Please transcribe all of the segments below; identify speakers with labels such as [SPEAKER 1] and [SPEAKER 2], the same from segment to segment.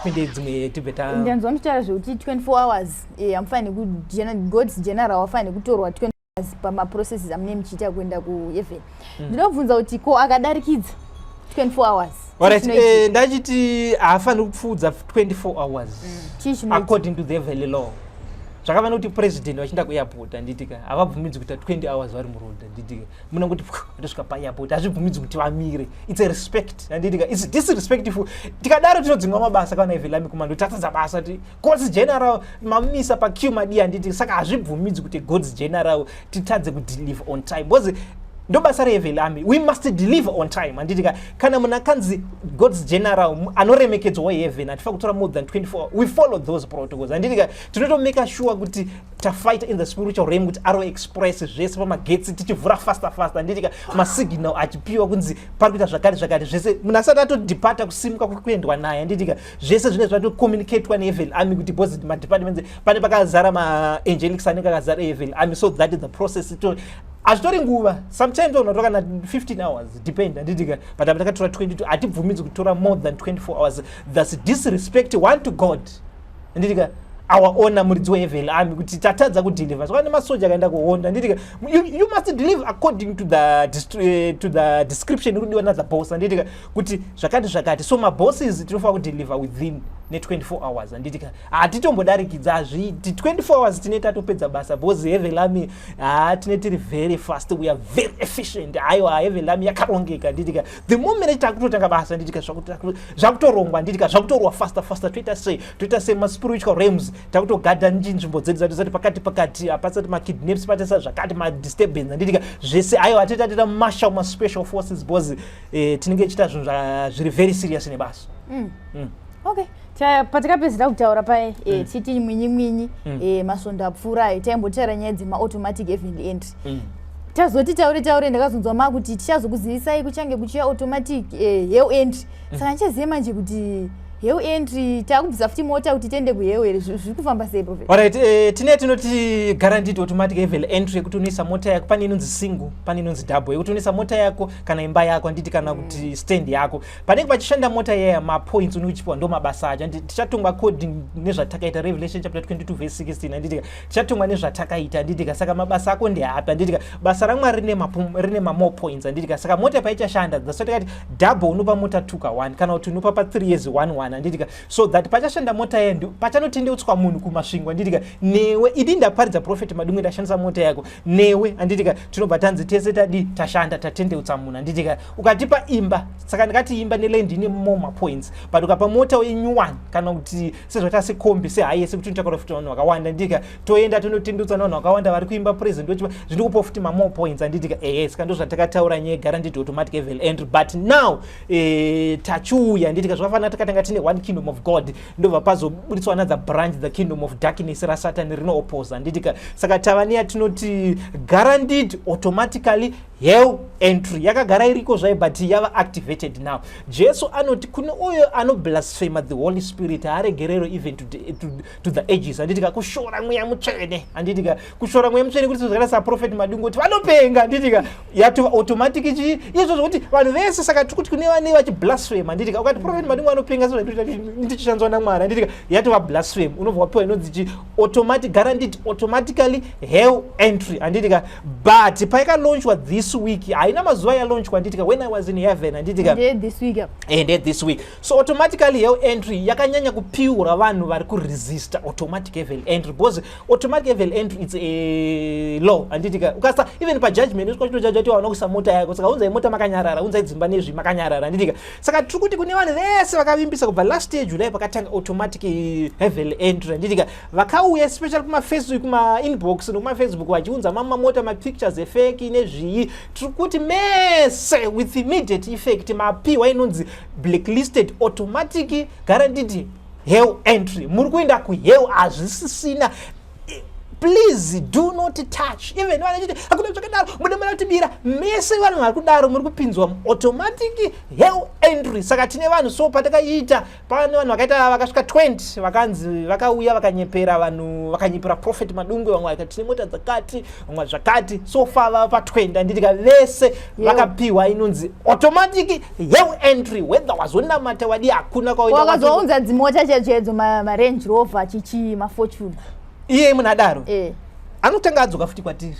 [SPEAKER 1] Ngatipinde dzimwe, tibve ta
[SPEAKER 2] Ndanzwa muchitaura zvekuti 24 hours, hamufaniri ku God's general wafaniri kutorwa 20 hours pamaprocesses amunee muchiita kuenda kuheaven. Ndinobvunza kuti ko akadarikidza 24 hours?
[SPEAKER 1] Alright,
[SPEAKER 2] chii chinoitika?
[SPEAKER 1] Ndachiti haafaniri kupfuudza 24 hours.
[SPEAKER 2] Chii chinoitika?
[SPEAKER 1] According to the heavenly law, zvakafanira kuti president vachienda kuairport, handitika, havabvumidzi kuita 20 hours vari muroad, handitika. Munongoti vatosvika paairport, hazvibvumidzi kuti vamire. It's a respect, handitika. It's disrespectful. Tikadaro tinodzingwa mabasa kana heavenly army commando, tatadza basa ti God's general mamisa paqueue madi, handiti. Saka hazvibvumidzi kuti God's general titadze kudeliver on time, because ndo basa reheavenly army, we must deliver on time, handitika. Kana munhu akanzi God's general anoremekedzwa weheaven, hatifa kutora more than 24. We follow those protocols, handitika. Tinotomaka sure kuti tafight in the spiritual realm kuti Arrow Express zvese pamagetsi tichivhura faster faster, handitika. Masignal achipiwa kunzi pari kuita zvakati zvakati, zvese munhu asati atodepata kusimuka kuendwa naye, handitika. Zvese zvinenge zvatocommunicatwa neheavenly army kuti because madepartments pane pakazara maangelics anenge akazara eheavenly army, so that the process to hazvitori nguva. Sometimes unotora kana 15 hours, depend, handitika. But apa takatora 22. Hatibvumidzi kutora more than 24 hours. That's disrespect one to God, handitika, our owner, muridzi weheavenly army, kuti tatadza kudeliver. Zvakana nemasoja akaenda kuhondo, handitika, you must deliver according to the description iri kudiwa nathe boss, handitika, kuti zvakati zvakati. So mabosses tinofanira kudeliver within ne24 hours, handitika. Hatitombodarikidza, hazviiti. 24 hours tine tatopedza basa, because heavenly army, ha, tine tiri very fast, we are very efficient. Aiwa, heavenly army yakarongeka, handitika. The moment takutotanga basa, handitika, zvakutorongwa, handitika, zvakutorwa faster faster. Toita sei, toita sei, maspiritual realms takutogadha nzvimbo dzedu dzati pakati pakati, hapasati makidnaps, patesa zvakati, madisturbance, handitika, zvese. Aiwa, toita toita marshal maspecial forces, because tinenge tichiita zvinhu zviri very serious nebasa.
[SPEAKER 2] Okay. Patakapedzera kutaura paye, tichiti mwinyi mwinyi, masvondo apfuurayo taimbotaura nyaya dzemaautomatic heavenly entry. Tazoti taure taure, ndakazonzwa makuti tichazokuzivisai kuchange kuchiya automatic hell entry. Saka ndichazive manje kuti hell entry taakubvisa futi mota kuti tiende kuhell here? Zviri kufamba sei, prophet?
[SPEAKER 1] Alright, tine tinoti guaranteed automatic heavenly entry yekuti unoisa mota yako. Pane inonzi single, pane inonzi double, yekuti unoisa mota yako kana imba yako, handiti, kana kuti stand yako. Panenge pachishanda mota yaya, mapoints unenge uchipiwa ndo mabasa acho. Handiti tichatongwa according nezvatakaita, Revelation chapter 22 verse 16, handitika. Tichatongwa nezvatakaita, handitika. Saka mabasa ako ndeapi, handitika. Basa raMwari rine mamore points, handitika. Saka mota paichashanda, that's why tikati double unopa mota 2 ka 1, kana kuti unopa pa 3 years 1 1, handitika, so that pachashanda mota yedu, pachanotendeutswa munhu kuMasvingo, handitika, newe idi ndaparidza, Prophet Madungwe, ndashandisa mota yako newe, handitika, tinobva tanzi tese tadi tashanda, tatendeutsa munhu, handitika. Ukatipa imba, saka ndikati imba neland ine more mapoints, but ukapa mota yenew one, kana kuti sezvaita sekombi, seHiace, kuti unotakura futi vanhu vakawanda, handitika, toenda tonotendeutsa nevanhu vakawanda vari kuimba present, ochipa zvinokupa futi mamore points, handitika. Ehe, saka ndo zvatakataura nyaya guaranteed automatic heavenly entry. But now tachiuya, handitika, zvakafanana takatanga tine one kingdom of God, ndobva pazobuditswa another branch, the kingdom of darkness raSatani rinooposa, handitika. Saka tava neyatinoti guaranteed automatically hell entry. Yakagara iriko zvai, but yava activated now. Jesu anoti kune uyo anoblasphema the Holy Spirit, haaregerero even to the ages, handitika. Kushora Mweya Mutsvene, handitika, kushora Mweya Mutsvene, kuti zvakaita saProphet Madungwe, kuti vanopenga, handitika, yatova automatic chi izvo zvokuti vanhu vese. Saka tiri kuti kune vane vachiblasphema, handitika, ukati Prophet Madungwe anopenga sezvatichishandiswa naMwari, handitika, yatova blasphemy, unobva wapiwa inonzi chi automatic guaranteed automatically hell entry, handitika. But paikalaunchwa this week, haina mazuva yalaunchwa, handitika, when I was in heaven, handitika.
[SPEAKER 2] Ndeye this week apa?
[SPEAKER 1] And this week. So automatically hell entry yakanyanya kupiwa vanhu vari kuresista automatic heaven entry, because automatic heaven entry, it's a law, handitika. Ukasa even pajudgment usvika uchitojaja kuti waona kuisa mota yako, saka unzai mota makanyarara, unzai dzimba nezvi makanyarara, handitika. Saka tiri kuti kune vanhu vese vakavimbisa kubva last year July pakatanga automatic heaven entry, handitika, vakauya especially kumafacebook, kumainbox nekumafacebook, vachiunza mamamota, mapictures efake nezvii, tiri kuti mese with immediate effect mapiwa inonzi blacklisted automatic guaranteed hell entry. Muri kuenda kuhell, hazvisisina. Please do not touch. Even vanachiti hakuna zvakadaro, muda mara kutibira mese. Vanhu vari kudaro muri kupinzwa automatic hell entry. Saka tine vanhu, so patakaiita pane vanhu vakaita vakasvika 20 vakanzi vakauya vakanyepera vanhu, vakanyepera Prophet Madungwe. Vamwe vakati tine mota dzakati, vamwe zvakati. So far vava pa20, handitika? Vese vakapiwa inonzi automatic hell entry. Whether wazonamata wadi, hakuna.
[SPEAKER 2] Wakazounza dzimota chechedzo, maRange Rover, chichi, maFortuner.
[SPEAKER 1] Iye munhu adaro anotanga adzoka futi kwatiri.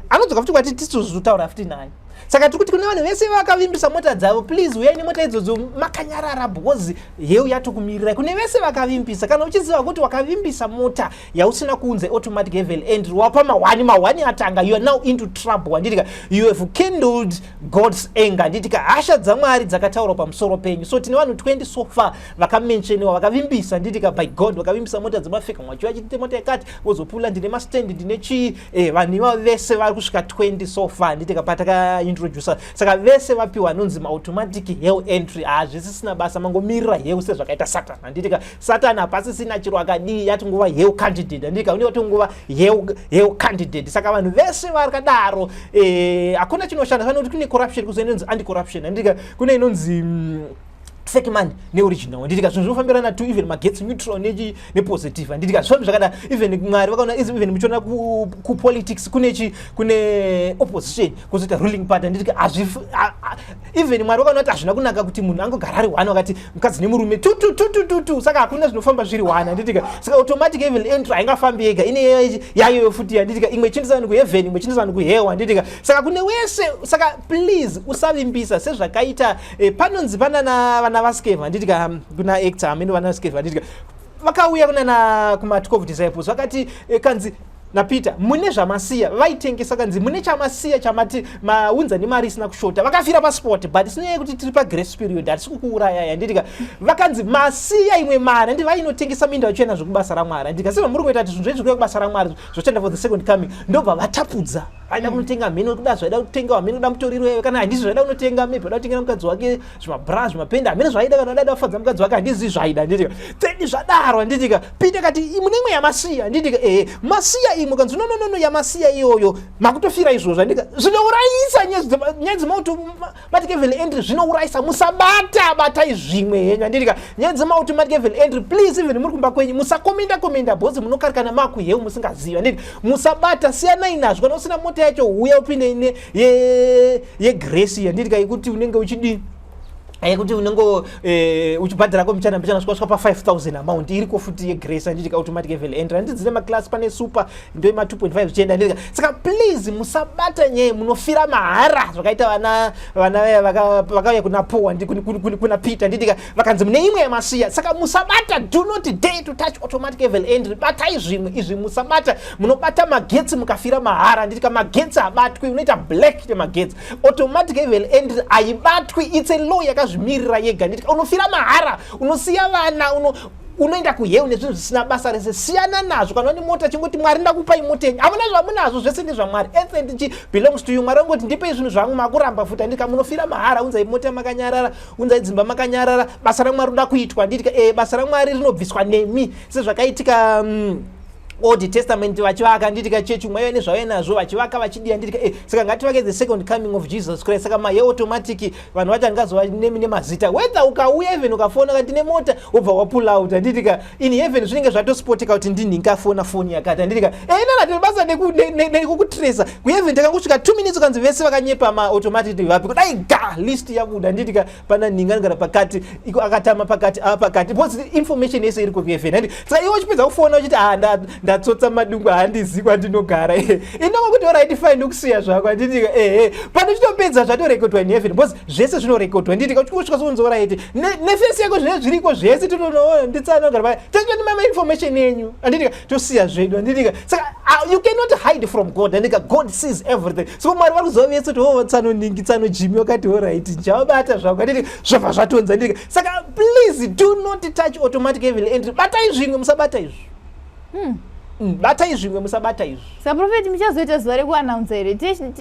[SPEAKER 1] Anodzoka futi kwatiri, tisizotaura futi naye. Saka tiri kuti kune vanhu vese vakavimbisa mota dzavo, please uyai nemota idzodzo makanyarara, because hell yatokumirirai. Kune vese vakavimbisa, kana uchiziva kuti wakavimbisa mota yausina kuunza automatic heaven entry, wapa mahwani, mahwani atanga, you are now into trouble, handitika? You have kindled God's anger, handitika? Hasha dzaMwari dzakataurwa pamusoro penyu. So tine vanhu 20 so far vakamentioniwa, vakavimbisa, handitika, by God, vakavimbisa mota dzemafeka mwacho, vachiti mota yakati vozopula, ndine mastand, ndine chii. Vanhu ivavo vese vari kusvika 20 so far, handitika, patakaintroduca. Saka vese vapiwa anonzi maautomatic hell entry. Hazvisisina basa, mangomirira hell sezvakaita Satan, handitika? Satan hapasisina chiro akadii, yatingova hell candidate, handitika? Unenge watingova hell candidate. Saka vanhu vese vakadaro, hakuna chinoshanda. Fanira kuti kune corruption, kuzo inonzi anti corruption, handitika? Kune inonzi fake money neoriginal, handitika? Zvinhu zvinofambirana tu. Even magetsi, neutral nepositive, handitika? Zvifambi zvakada. Even Mwari vakaona, even muchiona kupolitics kune chi, kune opposition, kwozoita ruling party, handitika? Even Mwari vakaona kuti hazvina kunaka kuti munhu angogara ari one, vakati mukadzi nemurume tu tu tu tu tu tu. Saka hakuna zvinofamba zviri one, handitika? Saka automatic heaven entry haingafambi yega, ine yayoyo futi, handitika? Imwe ichiendesa vanhu kuheaven, imwe ichiendesa vanhu kuhell, handitika? Saka kune wese, saka please usavimbisa sezvakaita panonzi panana vana vaSceva, handitika? Kuna actor amene vana vaSceva, handitika? Vakauya kunana kuma12 disciples, vakati kanzi naPeter, "Mune zvamasiya." Vaitengesa, kanzi, "Mune chamasiya chamati maunza nemari isina kushota." Vakafira paspot, but isinei kuti tiri pagrace period, hatisi kukuurayai, handitika? Vakanzi, "Masiya imwe mari." Handi vainotengesa minda vachienda zvekubasa raMwari, handitika? Sezvamuri kuita kuti zvinhu zvezvikuya kubasa raMwari, zvochenda for the second coming. Ndobva vatapudza, vaida kunotenga mhino, kuda zvaida kutenga, hameno kuda mutoriro kana handizvo zvaida kunotenga, maybe vaida kutengera mukadzi wake zvimabra, zvimapenda, hameno zvaida, kana vaida kufadza mukadzi wake, handizivi zvaida, handitika? Then zvadaro, handitika, Peter kati, "Mune imwe yamasiya, handitika? Ehe, masiya imwe." Kanzi, "No, no, no, no, yamasiya iyoyo makutofira izvozvo, handitika? Zvinourayisa nyaya dzemaautomatic heaven entry, zvinourayisa. Musabata, batai zvimwe henyu, handitika? Nyaya dzemaautomatic heaven entry, please, even muri kumba kwenyu, musakomenda komenda, because munokarikana makuhell musingazivi, handiti? Musabata, siyanai nazvo. Kana usina mota yacho, huya upinde ine yegrace, handitika, yekuti unenge uchidini, yekuti unenge uchibhadharako mbichana mbichana, svika pa5000 amount iriko futi yegrace, handitika, automatic heaven entry. Handiti dzine maclass, pane super, ndo ma 2.5 zvichienda, handitika? Saka please musabata nyaya, munofira mahara zvakaita vana vaya vakauya kuna Paul, kuna Peter, handitika? Vakanzi, "Mune imwe yamasiya." Saka musabata, do not dare to touch automatic heaven entry. Batai zvimwe izvi, musabata. Munobata magetsi mukafira mahara, handitika? Magetsi habatwi, unoita black nemagetsi. Automatic heaven entry haibatwi, it's a law yakazvimirira yega, handitika? Unofira mahara, unosiya vana, unoenda kuhell nezvinhu zvisina basa rese. Siyana nazvo. Kana une mota, chingoti, "Mwari, ndakupai mota yenyu." Hamuna zvamunazvo, zvese ndezvaMwari. Everything chi belongs to you. Mwari angoti, "Ndipei zvinhu zvangu," makuramba futi, handika? Munofira mahara. Unzai mota makanyarara, unzai dzimba makanyarara. Basa raMwari roda kuitwa, handitika? Basa raMwari rinobviswa nemi sezvakaitika Old Testament vachivaka, handitika, chechi umwe nezvauya nazvo, vachivaka vachidiya, handitika? Saka ngativake the second coming of Jesus Christ. Saka maye automatic, vanhu vacho handingazova nemi nemazita. Whether ukauya, even ukafona kati nemota, wobva wapull out, handitika? In heaven zvinenge zvatospotika kuti ndinhingafona foni yakati, handitika? Nana tine basa nekukutresa kuheaven. Takangosvika 2 minutes, ukanzi vese vakanyepa maautomatic vapi, kudai ga list yabuda, handitika? Pana nhinga anogara pakati iko, akatama pakati ava pakati, because information yese iri kuheaven, handi? Saka iwe uchipedza kufona uchiti, "Ah, ndatsotsa Madungwe, handizi kwandinogara," inongo kuti, "Alright, fine, ndikusiya zvako," handitika? Ehe, pano chitopedza zvatorekodwa in heaven, because zvese zvinorekodwa, handitika? Uchingosvika sokunzi, "Alright," neface yako zvinenge zviriko zvese, totonoona nditsanogara pa tototimama information yenyu, handitika? Tosiya zvedu, handitika? Saka you cannot hide from God, handitika? God sees everything. So Mwari vari kuzova vese kuti, "Oh, tsano ningi, tsano Jimi," wakati, "Alright, ndichavabata zvako," handitika? Zvobva zvatonza, handitika? Saka please do not touch automatic heaven entry. Batai zvimwe, musabata izvi. Batai zvimwe, musabata izvi.
[SPEAKER 2] Saprophet, muchazoita zuva rekuannounsa here?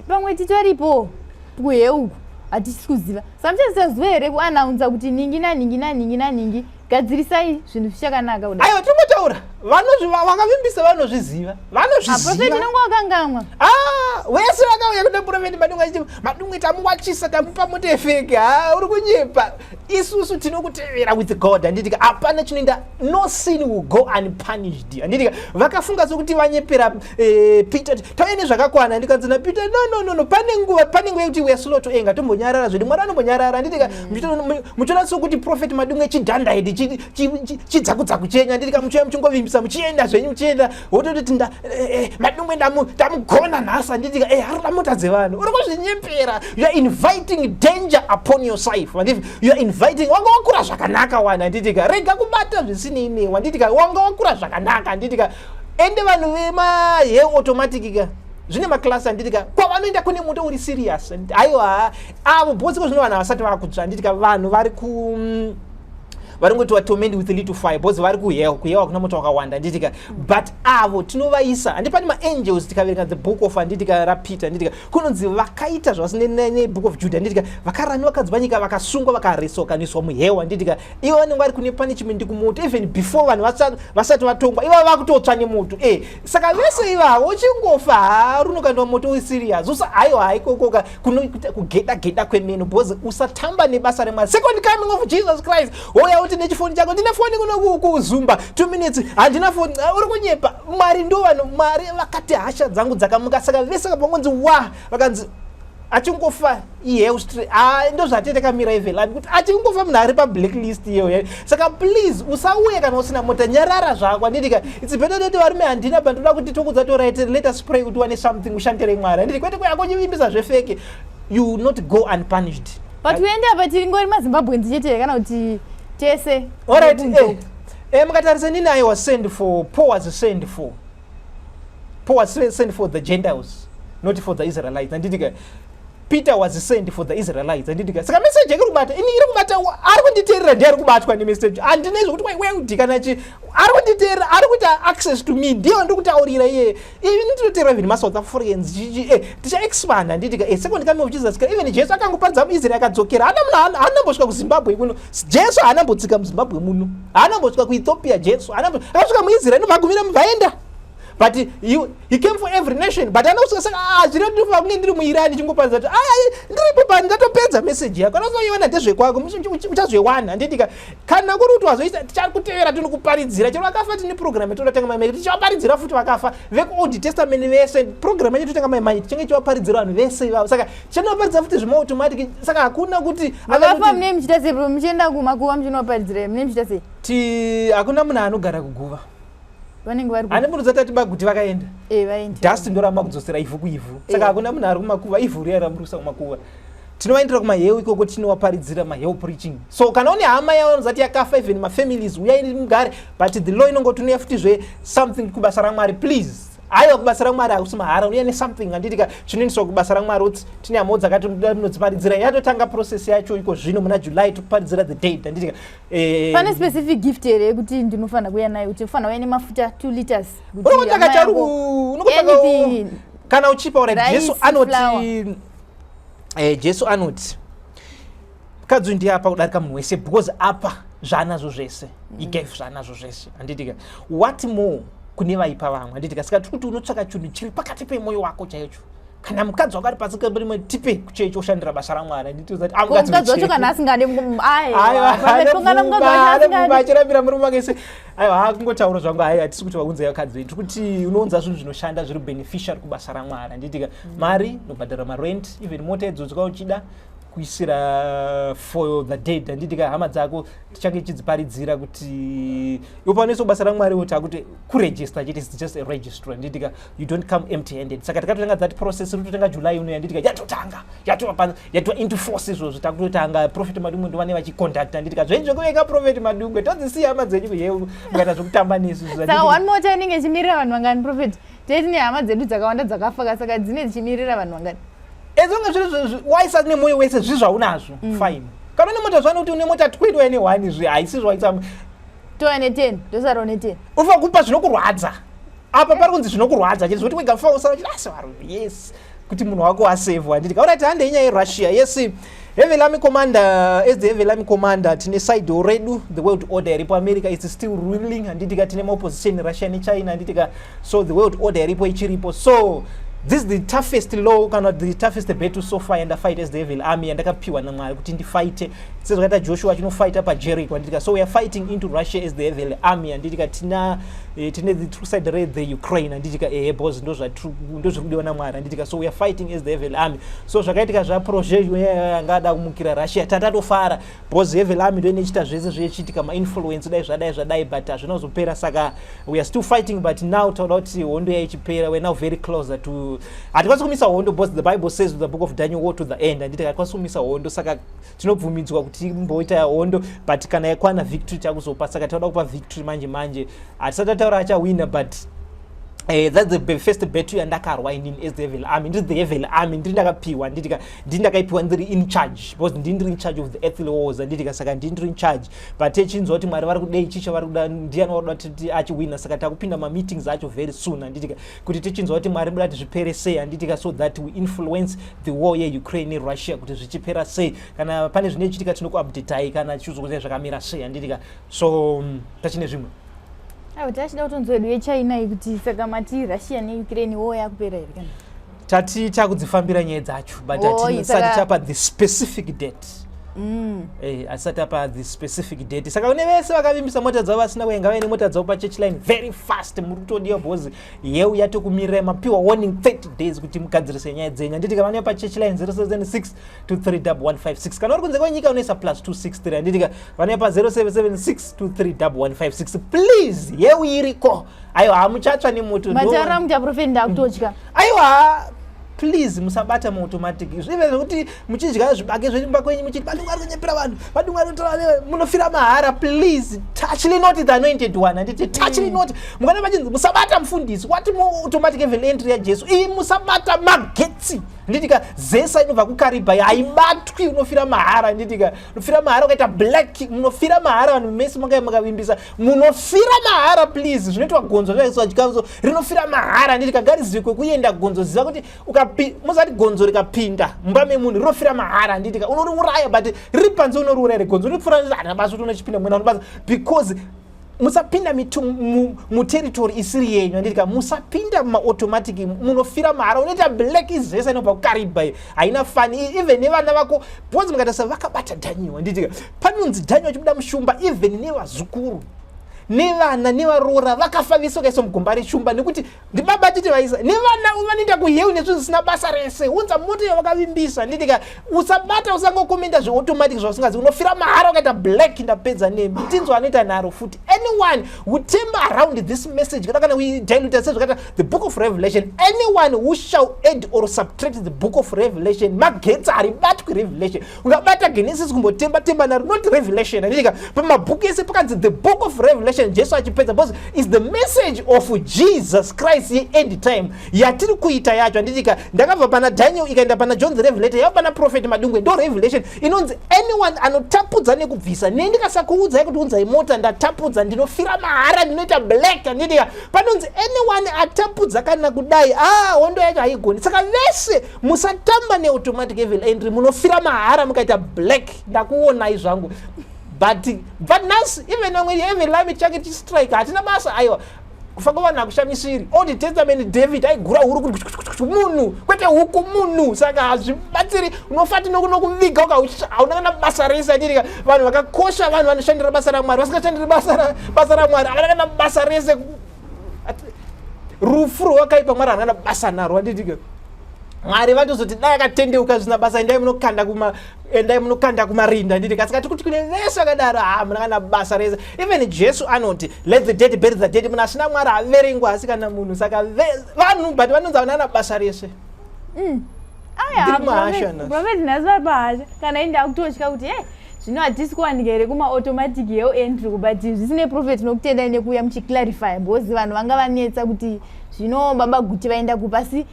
[SPEAKER 2] Pamwe titoripo kuhell uku, hatisi kuziva. Saka muchazoita zuva here rekuannounsa kuti ningi naningi naningi naningi, gadzirisai zvinhu zvichakanaka kudai?
[SPEAKER 1] Aiwa, tinongotaura. Ndataura, vakavimbisa vanozviziva.
[SPEAKER 2] Vanozviziva.
[SPEAKER 1] Prophet,
[SPEAKER 2] unenge wakangamwa.
[SPEAKER 1] Ah, wese vakauya kuna Prophet Madungwe achiti, "Madungwe tamuwachisa, tamupa mota yefake." Ha, uri kunyepa. Isusu tinokutevera with God, handitika? Hapana chinoenda, no sin will go unpunished, handitika? Vakafunga sokuti vanyepera Peter, tauya nezvakakwana. Ndikanzi naPeter, "No, no, no, no, pane nguva yekuti we are slow to anger. Tombonyarara zvedu, Mwari anombonyarara," handitika? Muchiona sokuti Prophet Madungwe chidhandaidi, chidzakudzaku chenyu, handitika? Muchiuya muchingovimbisa, muchienda zvenyu, muchienda wototi, "Madungwe ndamugona nhasi," handitika? Arikuda mota dzevanhu. Uri kuzvinyepera. You are inviting danger upon yourself, handiti? You are inviting. Wanga wakura zvakanaka wani, handitika? Rega kubata zvisinei newe, handitika? Wanga wakura zvakanaka, handitika? Ende vanhu vemaheu automatic ka, zvine maklasi, handitika? Kwavanoenda kune moto uri serious. Aiwa, avo bhosiko zvino vanhu havasati vakutsva, handitika? Vanhu vari ku vari kungotiwa torment with little fire because vari kuhell. Kuhell hakuna moto wakawanda, handitika? But avo tinovaisa handi pane maangels. Tikaverenga the book of, handitika, raPeter, handitika, kunonzi vakaita zvavasine nebook of Jude, handitika? Vakarani vakadzi panyika, vakasungwa, vakareswa, vakaniswa muhell, handitika? Ivo vanenge vari kune punishment kumoto even before vanhu vasati vatongwa. Ivo vakutotsva nemoto. Saka vese ivavo uchingofa, ha, runokandwa moto userious. Usa, haiwa, haikokoka kunoita kugeda geda kwemeno, because usatamba nebasa reMwari. Second coming of Jesus Christ, woya uti nechifoni chako, "Ndine foni kuno kuzumba 2 minutes, handina foni." Ah, uri kunyepa. Mwari ndo vanhu, Mwari vakati, "Hasha dzangu dzakamuka." Saka vese kapangonzi wa vakanzi achingofa ihell straight. Ah, ndo zvatete takamira evelani kuti achingofa munhu ari pablacklist iyoyo. Saka please, usauye kana usina mota, nyarara zvako, handitika? It's better kuti, "Varume, handina pandoda kuti tokudza to right, let us pray kuti wane something, ushandire Mwari," handiti? Kwete kuyakonyivimbisa zvefake. You will not go unpunished.
[SPEAKER 2] But uende apa tiringori maZimbabweans chete kana kuti tese?
[SPEAKER 1] Alright.
[SPEAKER 2] Nekunze.
[SPEAKER 1] Mukatarisa nini, I was sent for, Paul was sent for, Paul was sent for the Gentiles, not for the Israelites, handitika? Peter was sent for the Israelites, handitika? Saka message yake kubata ini iri kubata ari kunditeerera ndiye ari kubatwa nemessage. Handina izvo kuti weudhikana chi ari kunditeerera, ari kuita access to me, ndiye wandiri kutaurira iye. Ini ndinoteerera even maSouth Africans. Tichaexpand, handitika? Second coming of Jesus Christ, even Jesu akangoparidza muIsrael akadzokera. Hana munhu haanambosvika kuZimbabwe kuno. Jesu haanambotsika muZimbabwe muno, haanambosvika kuEthiopia. Jesu akasvika muIsrael, ndobva vaenda, but he came for every nation, but anokusvika. Saka zvino ndinofanira kunge ndiri muIrani chingoparidza kuti ndiripo pani, ndatopedza message yako, anozoiwana ndezvekwako, uchazvewana, handitika? Kana kuri kuti wazoisa, tichakutevera, tinokuparidzira chero vakafa. Tine program yatodatanga maimai, tichivaparidzira futi vakafa vekuOld Testament vese. Program yacho totanga maimai, tichange tichivaparidzira vanhu vese ivavo. Saka tichanovaparidza futi zvemaautomatic. Saka hakuna kuti
[SPEAKER 2] Vakafa munee muchiita sei? Muchienda kumakuva muchinovaparidzira, munee muchiita sei?
[SPEAKER 1] Ti hakuna munhu anogara kuguva.
[SPEAKER 2] Vanenge vari
[SPEAKER 1] Ane munhu dzatati baguti vakaenda.
[SPEAKER 2] Vaenda.
[SPEAKER 1] Dust ndoramba kudzosera ivhu kuivhu. Saka hakuna munhu ari kumakuva, ivhu riya ramurisa kumakuva. Tinovaendera kumaheu ikoko, tinovaparidzira maheu preaching. So kana une hama yavanozati yakafa, even mafamilies, uyai mugare. But the law inongoti unoya futizve something kubasa raMwari, please. Aiwa, kubasa raMwari hakusi mahara. Unoya nesomething, handitika, chinoendeswa kubasa raMwari. Uti tine hamawo dzakati munodziparidzira. Yatotanga process yacho iko zvino muna July, tikuparidzira the date, handitika?
[SPEAKER 2] Pane specific gift here yekuti ndinofanira kuuya nayo, kuti ufanira kuuya nemafuta 2 liters kuti
[SPEAKER 1] Unongotsvaka
[SPEAKER 2] hama
[SPEAKER 1] chauri unongotsvaka
[SPEAKER 2] Anything.
[SPEAKER 1] Kana uchipa, alright.
[SPEAKER 2] Rice,
[SPEAKER 1] Jesu anoti
[SPEAKER 2] flour.
[SPEAKER 1] Jesu anoti mukadzi uyu ndiye apa kudarika munhu wese because apa zvaanazvo zvese. He gave zvaanazvo zvese, handitika? What more kune vaipa vamwe, handitika? Saka tiri kuti unotsvaka chinhu chiri pakati pemwoyo wako chaicho. Kana mukadzi wako ari pasi perimwe, tipe kuchechi, oshandira basa raMwari, handiti? Uzati, "Ah,
[SPEAKER 2] Ko mukadzi wacho kana asingade?"
[SPEAKER 1] Aiwa,
[SPEAKER 2] Aiwa, mukadzi wacho asingade.
[SPEAKER 1] Achirambira murume wake se, aiwa, hakungotaura zvangu. Hai, hatisi kuti vaunze vakadzi vedu. Tiri kuti unounza zvinhu zvinoshanda, zviri beneficial kubasa raMwari, handitika? Mari unobhadhara marent, even mota idzodzo ka uchida kuisira for the dead, handitika? Hama dzako tichange tichidziparidzira kuti iwo panoiswa basa raMwari, kuti akuti kuregister chete, it's just a registry, handitika? You don't come empty handed. Saka takatotanga that process, iri kutotanga July uno, handitika? Yatotanga, yatova, yatova into force izvozvo. Takutotanga Prophet Madungwe, ndovane vachiconducta, handitika? Zvenyu zvekuveka Prophet Madungwe, todzisiya hama dzenyu kuheu, mukaita zvekutamba nesu.
[SPEAKER 2] Saka one mota inenge ichimirira vanhu vangani, Prophet? Tei tine hama dzedu dzakawanda dzakafa ka, saka dzine dzichimirira vanhu vangani?
[SPEAKER 1] Ezonge zviri waisa nemwoyo wese zviri zvaunazvo, fine. Kana une mota zvano kuti une mota 20, waine 1, zvi haisi zvawaisa.
[SPEAKER 2] Toya ne10, tosara ne10.
[SPEAKER 1] Unofanira kupa zvinokurwadza. Apa pari kunzi zvinokurwadza chete, zvekuti wega ufa usara uchiti asi varume, yes, kuti munhu wako wasevhwa, handiti? Alright, handei nyaya yeRussia. Yes. Heavenly Army Commander, as the Heavenly Army Commander, tine side redu, the world order iripo. America is still ruling, handitika? Tine maopposition, Russia neChina, handitika? So the world order iripo, ichiripo. So this is the toughest law kana the toughest battle so far yandafight as the Heavenly Army, yandakapiwa naMwari kuti ndifighte, sezvakaita Joshua achinofighta paJericho, handitika? So we are fighting into Russia as the Heavenly Army, handitika? Tine the true side re the Ukraine, handitika? Ehe, because ndozviri kudiwa naMwari, handitika? So we are fighting as the Heavenly Army. So zvakaitika zvaproject anga ada kumukira Russia, tatatofara because Heavenly Army ndo inochiita zvese zvechiitika, mainfluence, dai zvadai zvadai, but hazvina kuzopera. Saka we are still fighting, but now tauda kuti hondo yaichipera. We are now very closer to, hatikwanisi kumisa hondo because the Bible says, the Book of Daniel, war to the end, handiti? Hatikwanisi kumisa hondo, saka tinobvumidzwa kuti timboita hondo, but kana yakwana victory takuzopa. Saka tauda kupa victory manje manje. Hatisati tataura achawina, but that's the first battle yandakarwa inini as the Heavenly Army. Ndiri the Heavenly Army, ndiri ndakapiwa, nditika? Ndiri ndakaipiwa, ndiri in charge because ndiri ndiri in charge of the earthly wars, handitika? Saka ndiri ndiri in charge, but techinzwa kuti Mwari vari kudei, chicho vari kuda, ndiani vari kuda kuti achiwina. Saka takupinda mameetings acho very soon, handitika? Kuti tichinzwa kuti Mwari muda kuti zvipere sei, handitika? So that we influence the war yeUkraine neRussia kuti zvichipera sei. Kana pane zvinochitika, tinokuupdatai kana tichizokuziva zvakamira sei, handitika? So tachine zvimwe.
[SPEAKER 2] Aiwa, tachida kutonzwa yedu yeChina iyi, kuti saka mati Russia neUkraine wo yakupera here kana?
[SPEAKER 1] Tati takudzifambira nyaya dzacho, but hatisati tapa the specific date. Hatisati tapa the specific date. Saka kune vese vakavimbisa mota dzavo vasina kuenga vaine mota dzavo pachurch line very fast, muri kutodiwa because yeu yatokumirirai. Mapiwa warning 30 days kuti mugadzirise nyaya dzenyu, handiti? Vanouya pachurch line 076 231156. Kana uri kunze kwenyika, unoisa plus 263, handitika? Vanouya pa 0776 231156. Please, yeu iriko. Aiwa, hamuchatsva nemoto.
[SPEAKER 2] Mataura muti aprofeti, ndakutotya.
[SPEAKER 1] Aiwa, please, musabata muautomatic. Zvive zvekuti muchidya zvibage zvemumba kwenyu, muchiti Madungwe ari kunyepera vanhu, Madungwe ari kutora, munofira mahara. Please, touchly not the anointed one, handiti? Touchly not. Mukana vachinzi musabata mufundisi, wati muautomatic heaven entry yaJesu iyi, musabata magetsi, handitika? ZESA inobva kuKariba, haibatwi, unofira mahara, handitika? Unofira mahara ukaita black, munofira mahara. Vanhu mese mangai makavimbisa, munofira mahara. Please, zvinoitwa gonzo, zvaiswa chikafu, rinofira mahara, handitika? Ngarizive kwekuenda gonzo. Ziva kuti muzati gonzo rikapinda mumba memunhu, rinofira mahara, handitika? Unoriuraya, but riri panze unoriuraya. Gonzo rinopfuura, hana basa kuti unochipinda mwena unobasa, because musapinda muterritory isiri yenyu, handitika? Musapinda mumaautomatic, munofira mahara, unoita black. ZESA inobva kuKariba haina fani, even nevana vako, because mukaita vakabata Daniel, handitika? Panonzi Daniel achibuda mushumba, even nevazukuru nevana nevaroora vakafa vese, vakaiswa mugomba reshumba, nekuti ndibaba titi vaisa nevana vanoenda kuhell nezvinhu zvisina basa rese. Unza mota yavakavimbisa, nditika? Usabata, usangokomenda zveautomatic zvausingazi, unofira mahara ukaita black. Ndapedza nemi. Tinzwa anoita nharo futi. Anyone who tamper around this message, kana we dilute sezvakaita the Book of Revelation, anyone who shall add or subtract the Book of Revelation, magetsi haribatwi. Revelation, ungabata Genesis, kumbotemba temba naro, not Revelation, anditika? Pamabhuku ese pakanzi the Book of Revelation, Jesu achipedza, because is the message of Jesus Christ yeend time yatiri kuita yacho, handitika? Ndakabva pana Daniel, ikaenda pana John the Revelator, yava pana Prophet Madungwe. Ndo Revelation inonzi anyone anotapudza nekubvisa. Ne ndikasakuudzai kuti unzai mota, ndatapudza, ndinofira mahara, ndinoita black, handitika? Panonzi anyone atapudza kana kudai, ah, hondo yacho haigoni. Saka vese musatamba neautomatic heaven entry, munofira mahara mukaita black. Ndakuonai zvangu, but nhasi even vamwe heaven lami chake chistrike, hatina basa. Aiwa, kufa kwavanhu hakushamisiri. Old Testament, David aigura huru kuti munhu, kwete huku, munhu. Saka hazvibatsiri, unofa, tinokuviga, hauna kana basa rese, atirika. Vanhu vakakosha, vanhu vanoshandira basa raMwari, vasingashandiri basa raMwari havana kana basa rese. Rufu rwakaipa, Mwari havana kana basa naro, anditika? Mwari vatozoti dai akatendeuka zvisina basa, endai munokanda kumarinda, nditi? Kasika tikuti kune vese vakadaro, ha, muna kana basa rese. Even Jesu anoti, "Let the dead bury the dead." Munhu asina Mwari haverengwa asi kana munhu. Saka vanhu, but vanonzi havana kana basa rese. Ndiri muhasha nhasi.
[SPEAKER 2] Prophet, nhasi vari pahasha. Kana ini ndakutotya kuti e zvino hatisi kuwanika here kumaautomatic hell entry? But zvisine, prophet, nokutendai nekuuya muchiclarify, because vanhu vanga vanetsa kuti zvino baba Guti vaenda kupa. Asi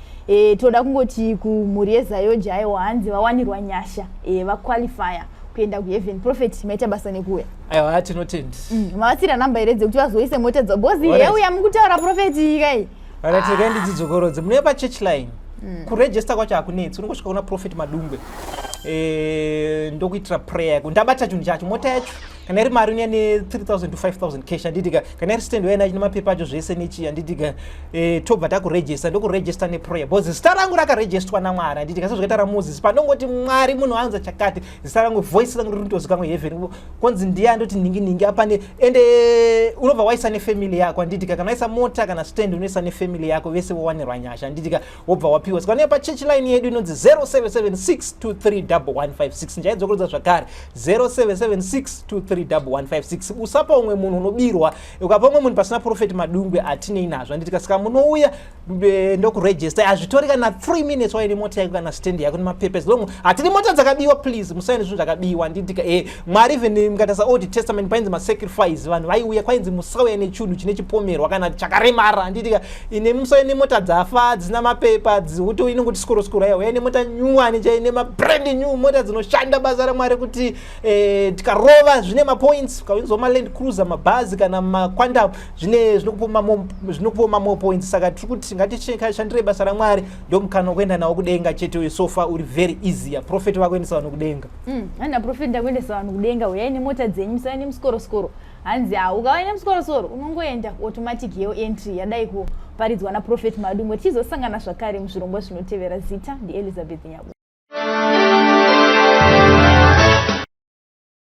[SPEAKER 2] toda kungoti kumhuri yeZAOGA, aiwa, hanzi vawanirwa nyasha, vaqualifya kuenda kuheaven. Prophet, maita basa nekuuya.
[SPEAKER 1] Aiwa, tinotenda.
[SPEAKER 2] Mavatsira namba here dzekuti vazoise mota dzavo? Because yeuya mukutaura, prophet, kai.
[SPEAKER 1] Alright, regai ndidzidzokorodze. Munouya pachurch line. Kuregister kwacho hakunetsi, unongosvika kuna Prophet Madungwe. Ndokuitira prayer yako. Ndabata chinhu chacho, mota yacho kana iri mari unoya ne3000 to 5000 cash, handitika? Kana iri stand, uya nacho nemapepa acho zvese nechi, handitika? Tobva takuregister, ndokuregister neprayer because zita rangu rakaregistwa naMwari, handitika? Sezvakaita raMoses, panongoti Mwari munhu anza chakati, zita rangu, voice rangu rinotozikanwa heaven, konzi ndiye andoti ningi ningi apane. Ende unobva waisa nefamily yako, handitika? Kana waisa mota kana stand, unoisa nefamily yako, vese vowanirwa nyasha, handitika? Wobva wapiwa. Saka unoya pachurch line yedu inonzi 0776231156. Ndichaidzokorodza zvakare, 0776231156. Usapa umwe munhu, unobirwa. Ukapa umwe munhu pasina Prophet Madungwe, hatinei nazvo, handitika? Saka munouya, ndokuregister. Hazvitori kana 3 minutes waine mota yako kana stand yako nemapepa, as long hatidi mota dzakabiwa. Please, musaine zvinhu zvakabiwa, handitika? Mwari, even mukatarisa Old Testament, painzi masacrifice, vanhu vaiuya, kwainzi musauya nechinhu chine chipomerwa kana chakaremara, handitika? Ine musauya nemota dzafa, dzisina mapepa, kuti inongoti skoro skoro. Aiwa, uya nemota nyuwani chai, nemabrand new mota dzinoshanda basa raMwari, kuti tikarova zvine mapoints. Ukainzwa maLand Cruiser, mabhazi kana maQuantum, zvine zvinokupa mamore points. Saka tiri kuti ngatishandirei basa raMwari. Ndomukana wekuenda nawo kudenga chete uyu. So far uri very easy. Prophet vakuendesa vanhu kudenga.
[SPEAKER 2] Hana prophet, ndakuendesa vanhu kudenga. Uyai nemota dzenyu, musauya nemusikorosoro. Hanzi ha, ukauya nemusikorosoro unongoenda automatic yeo entry yadai kuparidzwa naProphet Madungwe. Tichizosangana zvakare muzvirongwa zvinotevera. Zita ndiElizabeth Nyabu.